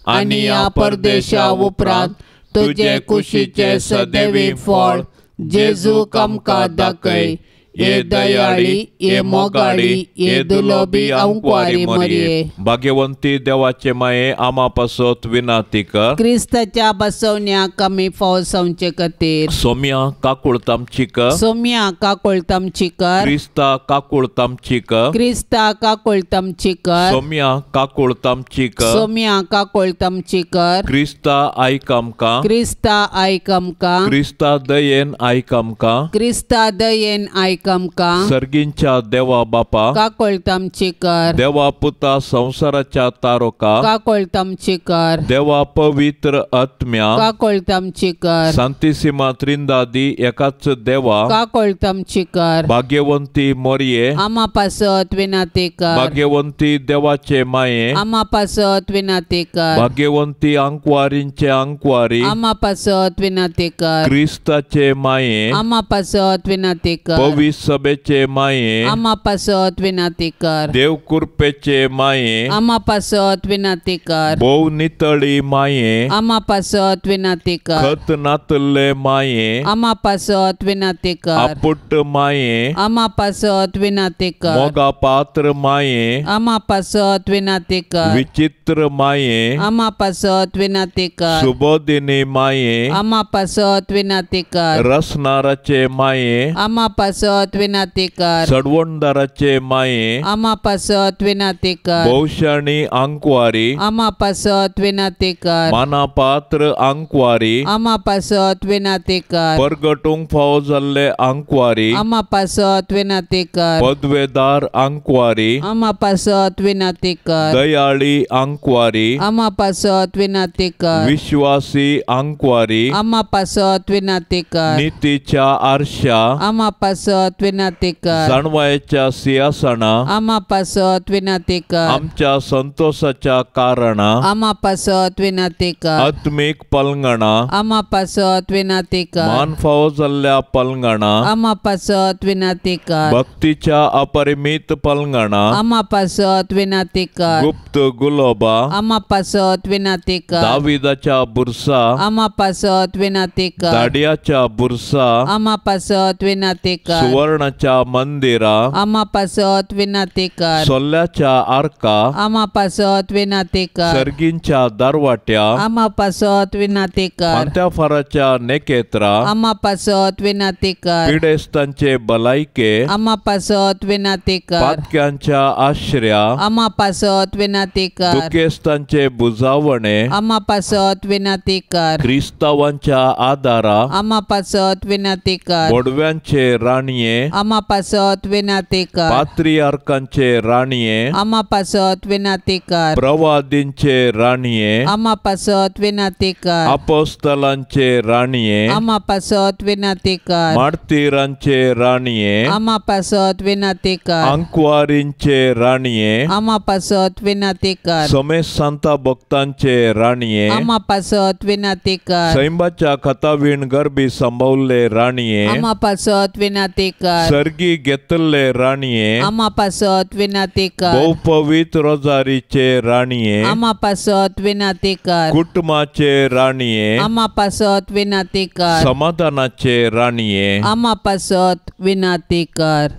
आनी ह्या परदेशा उपरांत तुजे कुशीचे सदैवी फळ जेजू आमकां दाखय. ये दयाळी, ये मोगाळी, ये दुलोबी अंकवारी मरिये. भाग्यवंती देवाचे माये आमा पासत विनंती कर, क्रिस्ताच्या बसवण्याक आमी फावसावचे खातीर. सोम्या काकुळतामची कर, सोम्या काकुळतामची कर, क्रिस्ता काकुळतामची कर, क्रिस्ता काकुळतामची कर, सोम्या काकुळतामची कर, सोम्या काकुळतामची कर, क्रिस्ता आयक आमकां, क्रिस्ता आयक आमकां, क्रिस्ता दयेन आयक आमकां, क्रिस्ता दयेन आयक आमकां. सर्गींच्या देवा बापा काकुळतामची कर, देवा पुता संवसाराच्या तारोका काकुळतामची कर, देवा पवित्र आत्म्या काकुळतामची कर, सांतिसिमा त्रिंदादी एकाच देवा काकुळतामची कर, भाग्यवंती मोरये आमा पासत विनंती कर, भाग्यवंती देवाचे माये आमा पासत विनंती कर, भाग्यवंती अंकवारींचे अंकवारी आमा पासत विनंती कर, क्रिस्ताचे माये आमा पासत विनंती कर, पवित्र सभेचे माये आमा पासत विनंती कर, देव कृपेचे माये आमा पासत विनंती कर, भोव नितळी माये आमा पासत विनंती कर, खत नातल्ले माये आमा पासत विनंती कर, आपुट माये आमा पासत विनंती कर, मोगा पात्र माये आमा पासत विनंती कर, विचित्र माये आमा पासत विनंती कर, सुबोधिनी माये आमा पासत विनंती कर, रसनाराचे माये आमा पासत पासत विनाती कर। सडवणदाराचे माये आमा पासत विनाती कर। भोवशाणी आंकवारी आमा पासत विनाती कर। मानापात्र आंकवारी आमा पासत विनाती कर। परगटूंक फावो जाल्ले आंकवारी आमा पासत विनाती कर। पदवेदार आंकवारी आमा पासत विनाती कर। दयाळी आंकवारी आमा पासत विनाती कर। विश्वासी आंकवारी आमा पासत विनाती कर। नितीच्या आरशा आमा पासत विनाती कर। जाणवायेच्या सिंहासना आमा पासत विनाती कर। आमच्या संतोषाच्या कारणा आमा पासत विनाती कर। आत्मीक पलंगणा आमा पासत विनाती कर। मान फावो जाल्ल्या पलंगणा आमा पासत विनाती कर। भक्तीच्या अपरिमित पलंगणा आमा पासत विनाती कर। गुप्त गुलोबा आमा पासत विनाती कर। दाविदाच्या बुरसा आमा पासत विनाती कर। दाडियाच्या बुरसा आमा पासत विनाती कर। सुवर्णाच्या मंदिरा आमा पासत विनाती कर। सोल्ल्याच्या आर्का आमा पासत विनाती कर। सर्गींच्या दारवाट्या आमा पासत विनाती कर। फांत्याफाराच्या नेकेत्रा आमा पासत विनाती कर। पिडेस्तांचे बलायके आमा पासत विनाती कर। पातक्यांच्या आश्र्या आमा पासत विनाती कर। दुखेस्तांचे बुजावणे आमा पासत विनाती कर। क्रिस्तावांच्या आदारा आमा पासत विनाती कर। बोडव्यांचे राणये आमा पासत विनाती कर। पात्रियार्कांचे राणये आमा पासत विनाती कर। प्रवादींचे राणये आमा पासत विनाती कर। अपोस्तलांचे राणये आमा पासत विनाती कर। मार्तीरांचे राणये आमा पासत विनाती कर। आंकवारींचे राणये आमा पासत विनाती कर। समेस्त सांता भक्तांचे राणये आमा पासत विनाती कर। सैंबाच्या खतावीण गरबी संभवल्ले राणये आमा पासत विनाती कर। सर्गी घेतल्ले राणये आमा पासत विनाती कर। भोवपवित्र रोजारीचे राणये आमा पासत विनाती कर। कुटुंबाचे राणये आमा पासत विनाती कर। समाधानाचे राणये आमा पासत विनाती कर।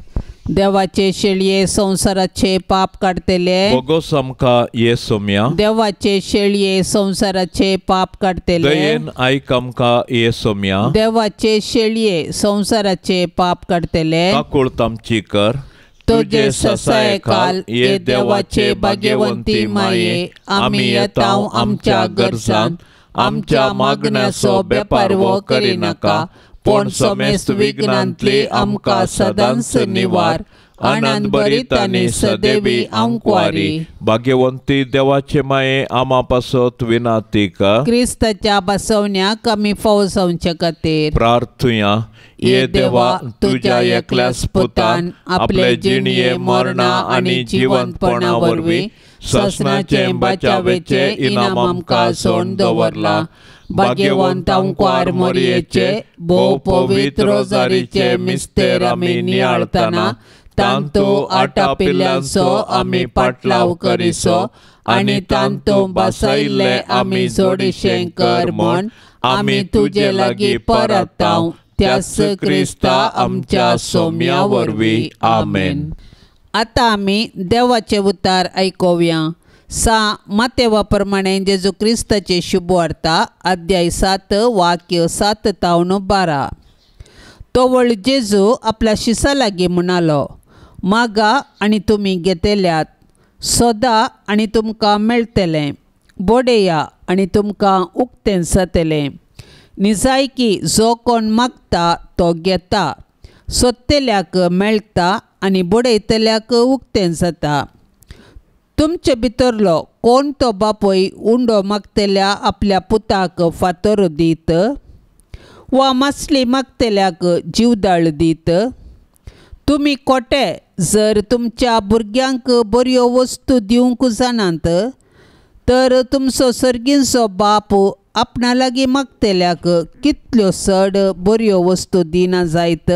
देवाचे शेळये संवसाराचे पाप काडतले बोगोस आमकां ये सोम्या। देवाचे शेळये संवसाराचे पाप काडतले दयेन आयक आमकां ये सोम्या। देवाचे शेळये संवसाराचे पाप काडतले काकूळत आमची कर। तुजे ससायकाल ये देवाचे भाग्यवंती माये आमी येता आमच्या गरजान आमच्या मागण्याचो बेपारवो करिनाका पूण समेस्त विघ्नांतली आमकां सदांच निवार। आनंद भरीत आनी सदैवी आंकवारी भाग्यवंती देवाचे माये आमा पासत विनाती कर। क्रिस्ताच्या बसवण्याक आमी फावो जावचे खातीर प्रार्थुया। ये देवा तुज्या एकल्याच पुतान आपले जिणये मरणा आनी जिवंतपणा वरवीं ससनाचे बचावेचे इनाम आमकां सोडून दवरला। भाग्यवंत आंकवार मोरयेचे भोव पवित्र रोजारीचे मिस्तेर आमी नियाळतना तांतू आटापिल्ल्यांचो आमी पाटलाव करिसो आनी तांतू बसयल्ले आमी जोडिशें कर म्हूण आमी तुजे लागीं परताव त्याच क्रिस्ता आमच्या सोम्या वरवीं आमेन। आतां आमी देवाचें उतार आयकुया। सा मातेवा प्रमाणे जेजू क्रिस्ताचे शुभवार्ता अध्याय 7 वाक्य 7 तावन 12। तोवळ जेजू आपल्या शिसा लागीं म्हणालो, मागा आनी तुमी घेतल्यात, सोदा आनी तुमकां मेळटलें, बोडेया आनी तुमकां उक्तें जातलें। निजायकी जो कोण मागता तो घेता, सोदतल्याक मेळटा आनी बडयतल्याक उक्तें जाता। तुमचे भितरलो कोण तो बापूय उंडो मागतल्या आपल्या पुताक फातर दीत वा मासली मागतल्याक जिवदाळ दीत? तुमी कोटे जर तुमच्या भुरग्यांक बऱ्यो वस्तू दिवंक जाणात तर तुमचो सर्गींचो बाप आपणा लागीं मागतल्याक कितल्यो चड बऱ्यो वस्तू दिना जायत?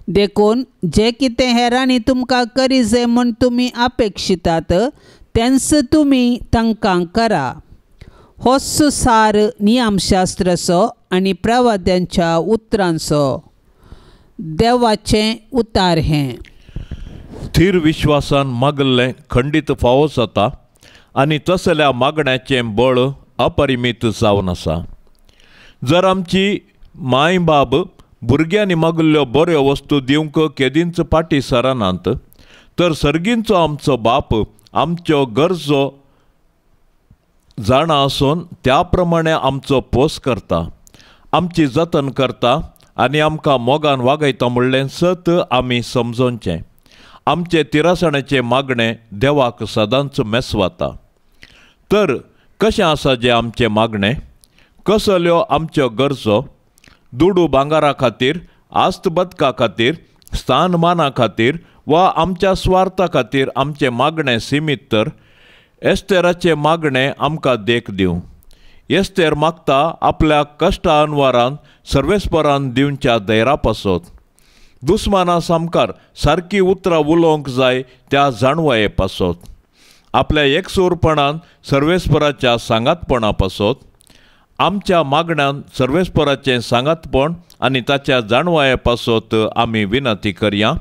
देखून जें कितें हेरांनी तुमकां करी जाय म्हूण तुमी अपेक्षितात तेंच तुमी तांकां करा। होच सार नियमशास्त्राचो आनी प्रवाद्यांच्या उतरांचो। देवाचें उतार हें। थीर विश्वासान मागल्लें खंडीत फावो जाता आनी तसल्या मागण्याचें बळ अपरिमीत जावन आसा। जर आमची माय बाब भुरग्यांनी मागल्ल्यो बऱ्यो वस्तू दिवंक केदींच फाटीं सरनात, तर सर्गींचो आमचो बाप आमच्यो गरजो जाणा आसून त्या प्रमाणे आमचो पोस करता, आमची जतन करता आनी आमकां मोगान वागयता म्हणलें सत आमी समजोवचें. आमचे तिरासणाचें मागणें देवाक सदांच मेसवाता. तर कशें आसा जें आमचें मागणें, कसल्यो आमच्यो गरजो? दुडू भांगारा खातीर, आस्त बदका खातीर, स्थानमाना खातीर वा आमच्या स्वार्था खातीर आमचें मागणें सिमीत तर एस्तेराचें मागणें आमकां देख दिवं. एस्तेर मागता आपल्या कश्टा अनवारान सर्वेस्परान दिवच्या धैरा पासत, दुस्माना सामकार सारकी उतरां उलोवंक जाय त्या जाणवाये पासत, आपल्या एकसूरपणान सर्वेस्पराच्या सांगातपणा पासत. आमच्या मागण्यान सर्वेस्पराचें सांगातपण आनी ताच्या जाणवाये पासत आमी विनंती करया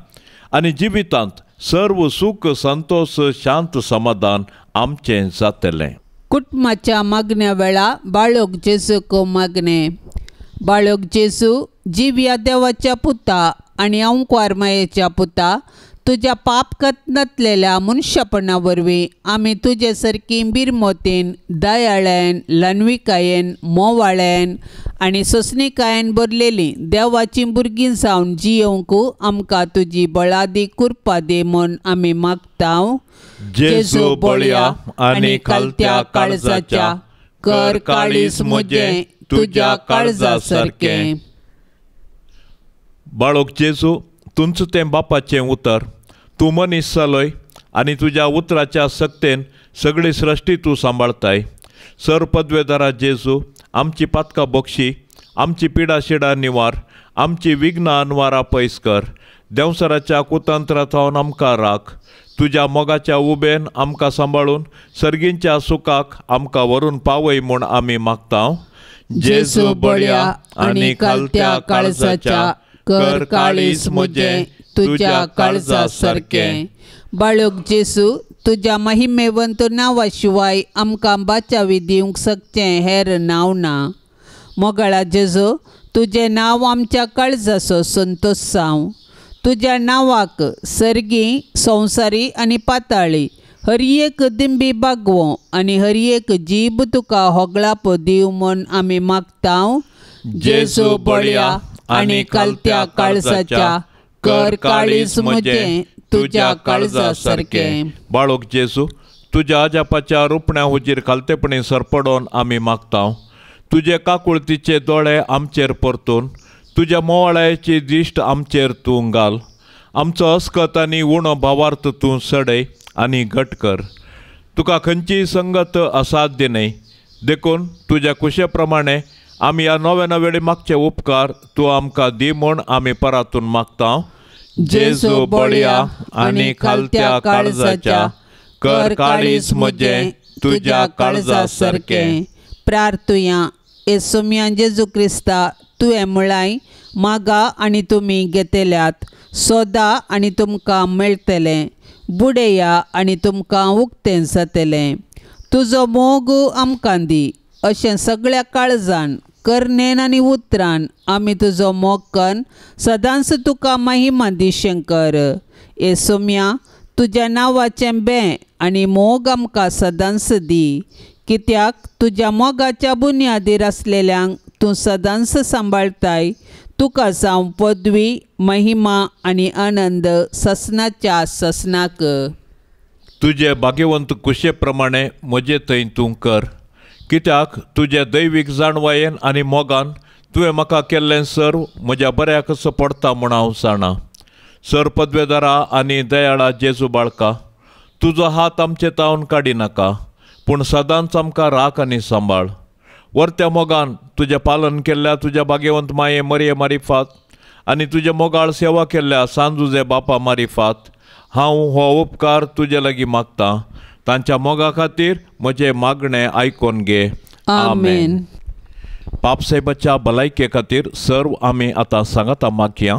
आनी जिवितांत सर्व सूख, संतोष, शांत, समाधान आमचें जातलें. कुटुंबाच्या मागण्या वेळा बाळोक जेजूक मागणें. बाळोक जेजू, जिव्या देवाच्या पुता आनी अंकवार मायेच्या पुता, तुज्या पाप कत्नातलेल्या मनशापणा वरवीं आमी तुजे सारकी बिरमोतीन, दयाळ्यान, ल्हानविकायेन, मोवाळ्यान आनी सोंसणिकायेन भरलेली देवाचीं भुरगीं जावन जियोवंक आमकां तुजी बळादी कृपा दी म्हूण आमी मागता. जेजू बळया आनी खालत्या काळजाच्या, कर काळीज म्हजें तुज्या काळजा सारकें. बाळोक जेजू, तुमचें तें बापाचें उतर, तूं मनीस जालोय आनी तुज्या उतराच्या सक्तेन सगळी सृश्टी तूं सांबाळताय. सर पदवेदारा जेजू, आमची पातकां बक्षी, आमची पिडा शिडा निवार, आमची विघ्नां अनवारा पयस कर. देंवसराच्या कुतंत्रा थावन आमकां राख. तुज्या मोगाच्या उबेन आमकां सांबाळून सर्गींच्या सुखाक आमकां व्हरून पावय म्हूण आमी मागता. जेजू बळया आनी खालत्या काळजाच्या, कर काळीज म्हजें तुज्या काळजा सारकें. बाळोक जेजू, तुज्या महिमेवंत नांवा शिवाय आमकां बाचावी दिवंक शकचें हेर नांव ना. मोगाळा जेजू, तुजें नांव आमच्या काळजाचो संतोश जावं. तुज्या नांवाक सर्गी, संवसारी आनी पाताळी हर एक दिंबी बागवो आनी हर एक जीब तुका होगळाप दिवं म्हूण आमी मागता. जेजू बळया आनी खालत्या काळजाच्या, कर काळीज म्हजें तुज्या काळजा सारकें. बाळोक जेजू, तुज्या अजापाच्या रुपण्या हुजीर खालतेपणी सरपडोन आमी मागता. तुजे काकुळतीचे दोळे आमचेर परतून तुज्या मोवाळ्याची दिश्ट आमचेर तूं घाल. आमचो अस्कत आनी उणो भावार्थ तूं सडय आनी घट कर. तुका खंयचीय संगत असाध्य न्हय, देखून तुज्या कुशे प्रमाणे आमी ह्या नव्या नवेळी मागचे उपकार तूं आमकां दी म्हूण आमी परातून मागता. जेजू बळया आनी खालत्या काळजाच्या, कर काळीज म्हजें तुज्या काळजा सारकें. प्रार्थुया. येसुम्या जेजू क्रिस्ता, तुवें म्हळाय, मागा आनी तुमी घेतल्यात, सोदा आनी तुमकां मेळटलें, बुडया आनी तुमकां उक्तें जातलें. तुजो मोग आमकां दी अशें सगळ्या काळजान, करणेन आनी उतरान आमी तुजो मोग कन्न सदांच तुका महिमा दी शंकर. येसुम्या, तुज्या नांवाचें बें आनी मोग आमकां सदांच दी, कित्याक तुज्या मोगाच्या बुन्यादीर आसलेल्यांक तूं सदांच सांबाळताय. तुका जावं पदवी, महिमा आनी आनंद ससनाच्या ससनाक. तुजे भाग्यवंत कुशे प्रमाणे म्हजे थंय तूं कर, कित्याक तुजे दैवीक जाणवायेन आनी मोगान तुवें म्हाका केल्लें सर्व म्हज्या बऱ्याकच पडटा म्हूण हांव जाणा. सर पदवेदारा आनी दयाळा जेजू बाळका, तुजो हात आमचे तावन काडिनाका, पूण सदांच आमकां राख आनी सांबाळ. वर्त्या मोगान तुजें पालन केल्ल्या तुज्या भाग्यवंत माये मरये मारिफात आनी तुजे मोगाळ सेवा केल्ल्या सांजुजे बापा मारिफात हांव हो उपकार तुजे लागीं मागतां. तांच्या मोगा खातीर म्हजें मागणें आयकून घे. आमेन. पापसाहेबाच्या भलायके खातीर सर्व आमी आतां सांगाता मागया.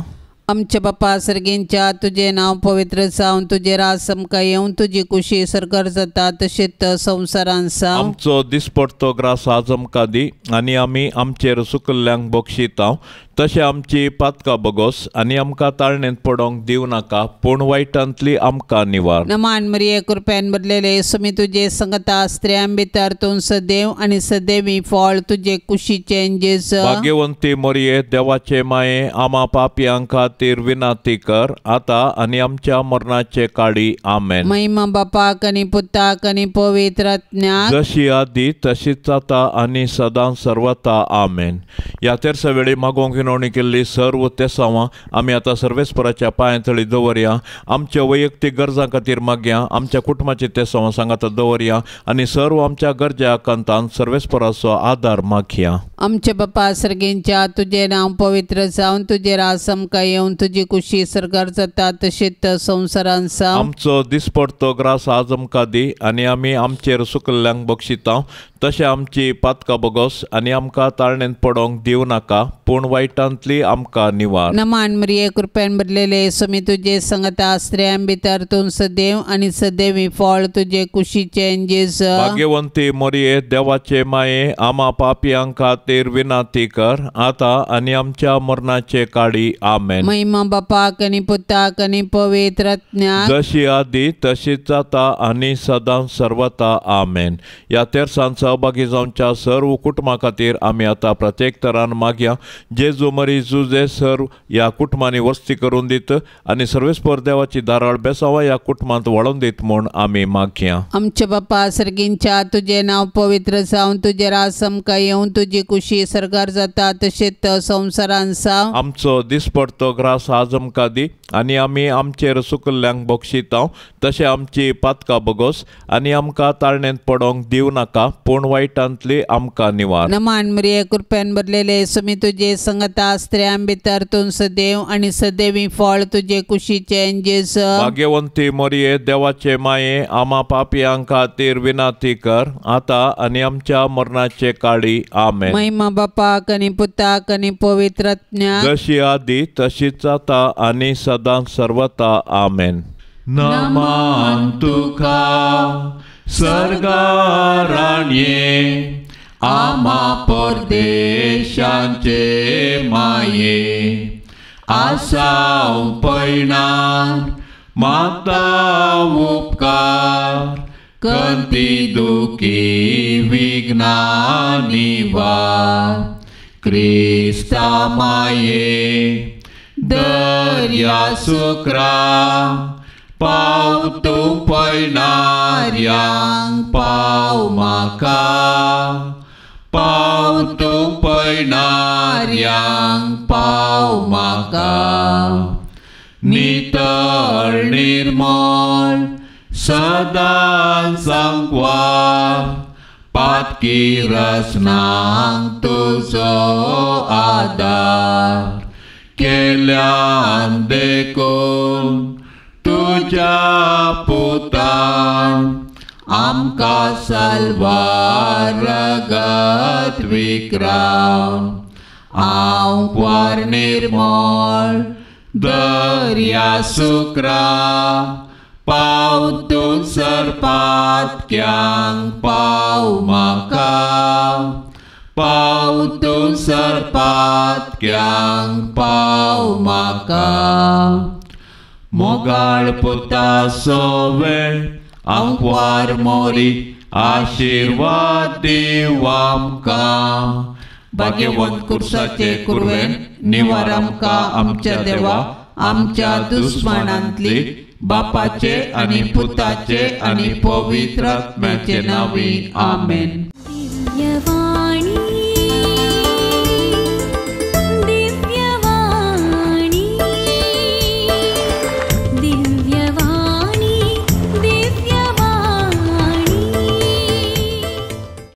आमच्या बापा सर्गींच्या, तुजें नांव पवित्र जावन, तुजें राज आमकां येवन, तुजी कुशी सरकार जाता तशेंच संवसारान जावं. आमचो दिसपडतो ग्रास आज आमकां दी आनी आमी आमचेर सुकल्ल्यांक बक्षिता तशें आमची पातकां बगोस आनी आमकां ताळणेंत पडोंक दिवं नाका, पूण वायटांतली आमकां निवार. नमान मरिये, कृपेन भरलेले, सुमी तुजे संगता, स्त्रियां भितर तूं सदैव आनी सदैवी फळ तुजे कुशीचें जेजू. भाग्यवंती मरिये, देवाचे माये, आमा पापयां खातीर विनंती कर, आतां आनी आमच्या मरणाचे काळी. आमेन. महिमा बापाक आनी पुताक आनी पवित्र आत्म्याक, जशी आदी तशीच आतां आनी सदां सर्वता. आमेन. ह्या तेरसा वेळी मागोवंक विनवणी केल्ली सर्व तेसांवां आमी आतां सर्वेस्पराच्या पांयां तळी दवरया. आमच्या वैयक्तीक गरजां खातीर मागया, आमच्या कुटुंबाची तेसांवां सांगाता दवरया आनी सर्व आमच्या गरजा आकांतान सर्वेस्पराचो आदार मागया. आमच्या बापा सर्गेंच्या, तुजें नांव पवित्र जावन, तुजें राज आमकां येवन, तुजी कुशी सर्गार जाता तशीच संवसारान जावं. आमचो दिसपडतो ग्रास आज आमकां दी आनी आमी आमचेर सुकल्ल्यांक बक्षिता, तशें आमची पातकां बगोस आनी आमकां ताळणेंत पडोंक दिवं नाका, पूण वायटांतली आमकां निवार. नमान मरिये, कृपेन भरलेले, सुमी तुजे संगता, स्त्रियां भितर तूं सदैव आनी सदैवी फळ तुजे कुशीचें जेजू. भाग्यवंती मरिये, देवाचे माये, आमा पापयां खातीर विनंती कर, आतां आनी आमच्या मरणाचे काळी. आमेन. महिमा बापाक आनी पुताक आनी पवित्र आत्म्याक, जशी आदी तशीच आतां आनी सदां सर्वता. आमेन. ह्या तेरसान सहभागी जावच्या सर्व कुटुंबा खातीर आमी आतां प्रत्येक तरान मागया. जेजू मरी जुजे सर्व ह्या कुटुंबांनी वस्ती करून दीत आनी सर्वेस्पर देवाची धाराळ बेसांवां ह्या कुटुंबांत वळोवन दीत म्हूण आमी मागया. आमच्या बापा सर्गींच्या, तुजें नांव पवित्र जावन, तुजें राज आमकां येवन, तुजी कुशी सर्गार जाता तशीच संवसारान जावं. आमचो दिसपडतो ग्रास आज आमकां दी आनी आमी आमचेर सुकल्ल्यांक बक्षिता, तशें आमची पातकां बगोस आनी आमकां ताळणेंत पडोंक दिवं नाका, पूण वायटांतली आमकां निवार. नमान मरिये, कृपेन भरलेले, सुमी तुजे संगता, स्त्रियां भितर तूं सदैव आनी सदैवी फळ तुजे कुशीचें जेजू. भाग्यवंती मरिये, देवाचे माये, आमा पापयां खातीर विनंती कर, आतां आनी आमच्या मरणाचे काळी. आमेन. महिमा बापाक आनी पुताक आनी पवित्र आत्म्याक, जशी आदी तशीच आतां आनी सदां सर्वता. आमेन. नमान तुका सर्गाराणये, आमा परदेशांचे माये, आसाव पयणार माता उपकार, कंती दुखी विघ्ना निवार, क्रिस्ता माये दर्या सुक्रा, पाव तूं पयणाऱ्यांक पाव म्हाका, पाव तूं पयणाऱ्यांक पाव म्हाका. नितळ निर्मळ सदां सांकवार, पातकी रसनांक तुजो आदार, केल्यान देखून तुज्या पुतान आमकां साल्वार रगत विक्रावन. आंकवार निर्मळ दर्या सुक्रा, पाव तूं सरपातक्यांक पाव म्हाका, पाव तूं सरपातक्यांक पाव म्हाका. मोगाळ पुता सोवे आंकवार मोरी, आशिर्वाद दीव आमकां. भाग्यवंत कुर्साचे कुरवेन निवार आमकां आमच्या देवा, आमच्या दुस्मानांतली, बापाचे आनी पुताचे आनी पवित्र आत्म्याचे नांवी. आमेन.